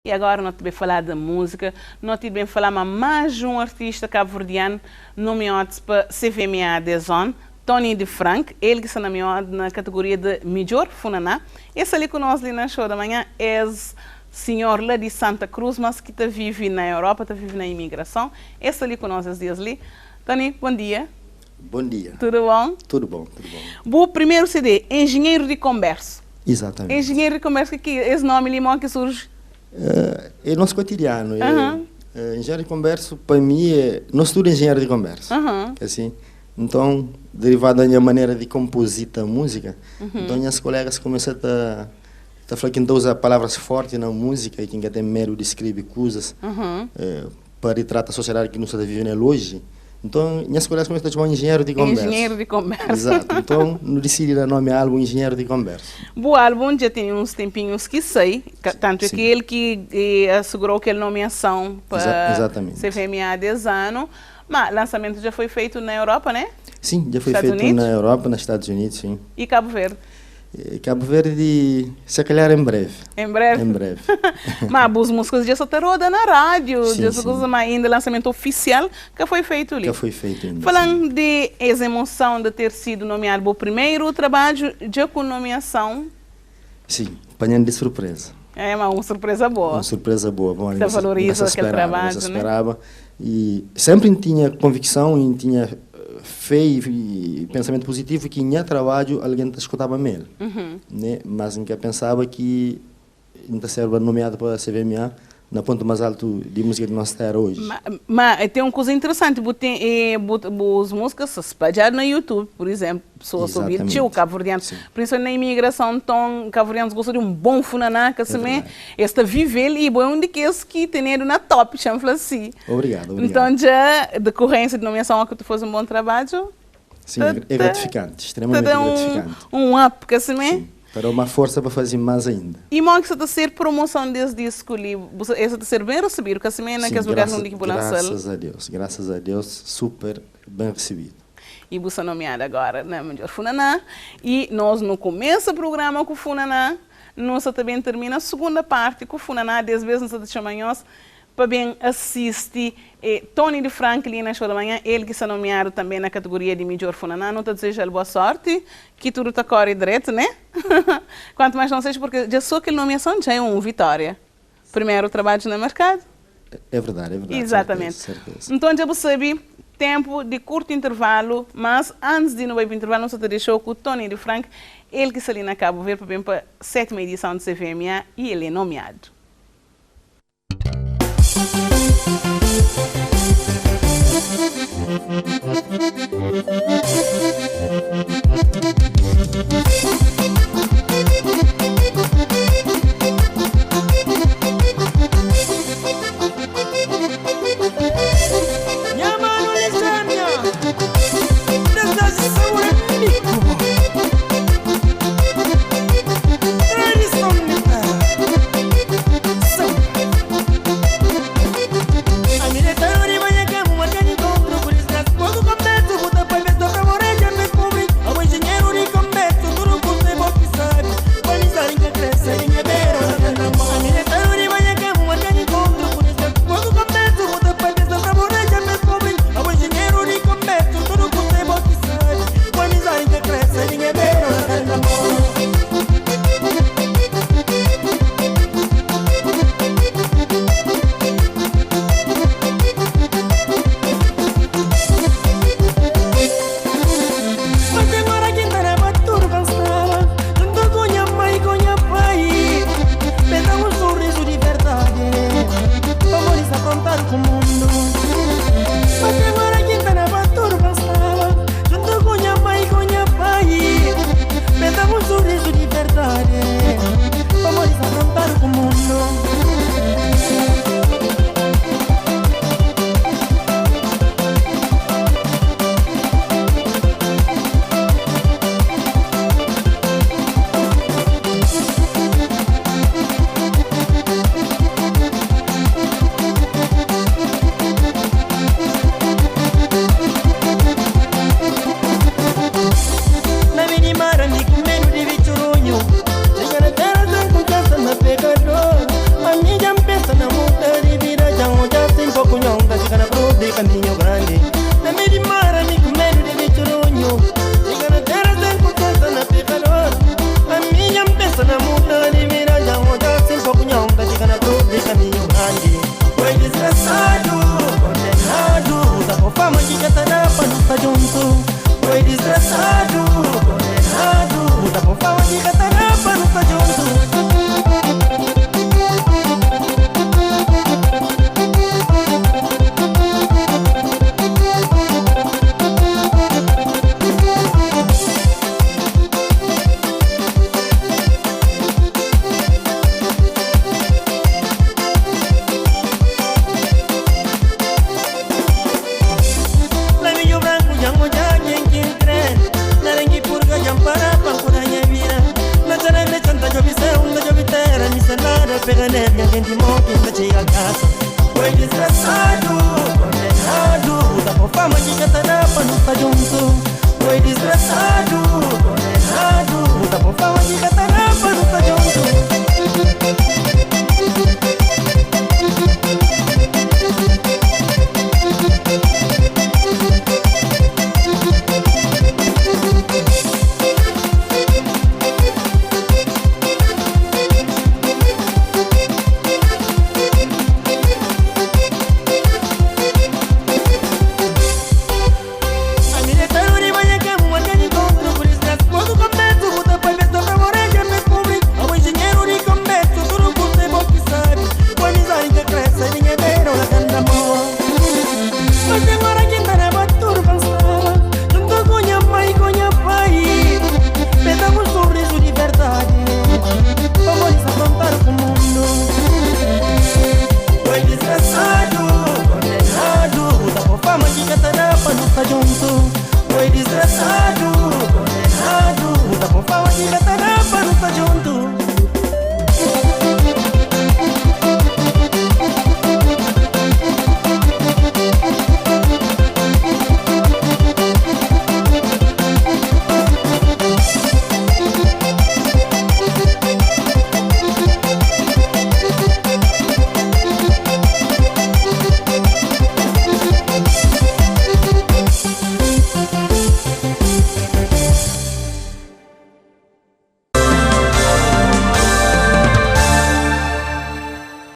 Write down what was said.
E agora no ta ben falá de músika, no ti ben falá ma más um artista cabo-verdiano nomeóde pa CVMA des on, Tony de Frank, el ki sta nomeóde na kategoria de midjor funaná. Es sta li ku nos li na Show da Manhã, es sinhor la di Santa Cruz, mas ki ta vive na Europa, ta vive na imigrason. Es sta li ku nos es dias li. Tony, bom dia. Bom dia. Tudu bom? Tudu bom, tudu bom. Bu primeru CD, Engenheiro de Conberso. Exatamente. Engenheiro de Conberso, ki ki es nomi li, mo ki surgi? É nos cotidiano. É, Engenheiro de Conberso, pa mi, é, nos tudu é engenheiro de conberso. Assim, então, derivado da minha maneira de composita música, então minhas colegas começam a ta fala que então usa palavras fortes na música e que tem medo de escrever coisas pa retrata a sociedade que nós está vivendo hoje. Então, minhas colegas começam a chamar engenheiro de conversa. Engenheiro de Conberso. Exato. Então, não decidi dar nome ao álbum Engenheiro de Conversa. Bu álbum já tem uns tempinhos que sai, tanto é que ele que assegurou aquela nomeação para Exatamente. CVMA desse ano, mas lançamento já foi feito na Europa, né? Sim, já foi Estados feito Unidos? na Europa, nos Estados Unidos, sim. E Cabo Verde? Cabo Verde, se calhar em breve. Em breve? Em breve. Mas as músicas já só roda na rádio, já só coisa, mas ainda lançamento oficial que foi feito ali. Que foi feito ainda. Falando de essa emoção de ter sido nomeado o primeiro trabalho, já com nomeação. Sim, apanhando de surpresa. É uma surpresa boa. Uma surpresa boa. Bom, Você valoriza aquele trabalho, não se né? esperava. E sempre tinha convicção e tinha fé e pensamento positivo que em meu trabalho alguém te escutava melhor. Né? Mas em que pensava que ainda ser nomeado para a CVMA na ponto mais alto de música de nossa terra hoje. Mas tem uma coisa interessante, tem as músicas se espalharam no YouTube, por exemplo, pessoas sobre o cabo-verdiano, principalmente na imigração, então cabo-verdianos gostam de um bom funaná, que se me esta vive e bom um de que esse que tem na top, chama assim. Obrigado, obrigado. Então já decorrência de nomeação que tu fez um bom trabalho. Sim, é gratificante, extremamente gratificante. Um up, que se me Para uma força para fazer mais ainda. E mo que está ser promoção desse disco ali, esse está ser bem recebido, que assim na que as lugares onde que lançar. Graças a Deus, super bem recebido. E você nomeada agora na melhor Funaná. E nós no começo do programa com o Funaná, nós também termina a segunda parte com o Funaná, dez vezes nós chamamos para bem assistir Tony de Franklin na Show da Manhã, ele que está nomeado também na categoria de melhor Funaná. Não te desejo boa sorte, que tudo está corre direito, né? Quanto mais não seja, porque já sou aquele nomeação já é uma vitória. Primeiro trabalho no mercado. É verdade, é verdade. Exatamente. Certeza, certeza. Então já percebi, tempo de curto intervalo, mas antes de ir no intervalo, nós te deixou com o Tony de Frank, ele que está ali na Cabo Verde para bem para a 7ª edição do CVMA e ele é nomeado. Caminho Grande. Na meio de mar, ami com medo de bicho runho. Chega na terra sem confiança na pecador. A minha pensa na muda de miragem, onde sem pouco nhão, tá chegando na cruz de Caminho Grande. Foi desgraçado, condenado, tá com fama de catarapa, não tá junto. Foi desgraçado, condenado, tá com fama de catarapa, não tá junto. Laminho branco, jango já quem que entre. Narengue purga, jampara, pancura, vira. Na charanga, chanta, jovi, segunda, jovi, terra. Missionária, pega neve, alguém de mão, quem tá chega a casa. Foi desgraçado, condenado. Tá com fama de catarapa, não tá junto. Foi desgraçado, condenado. Tá com fama de catarapa, não tá junto.